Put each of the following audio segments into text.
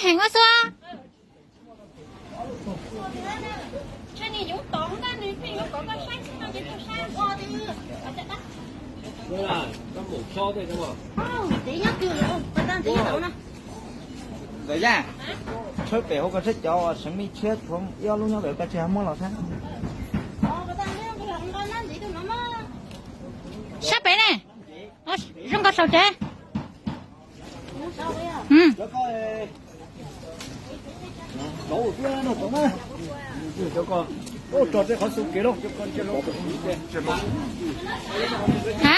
Heev ua xua. Ntxawm Yaj, tshawb pem hauv koj tshawb cov seev mij tshiab tshuav ib ob lub nyob pem koj tsis muab los thiab. Sab pem ne, zoo nkaus saum tsev. Ha?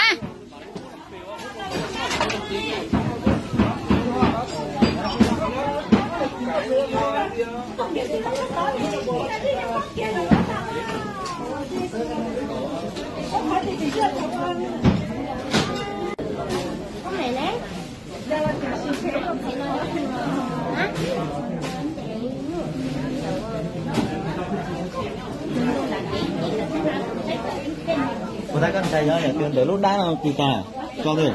Ua ntej koj ntshai yog yam twg ntawm lub dab no kis tas tso twg.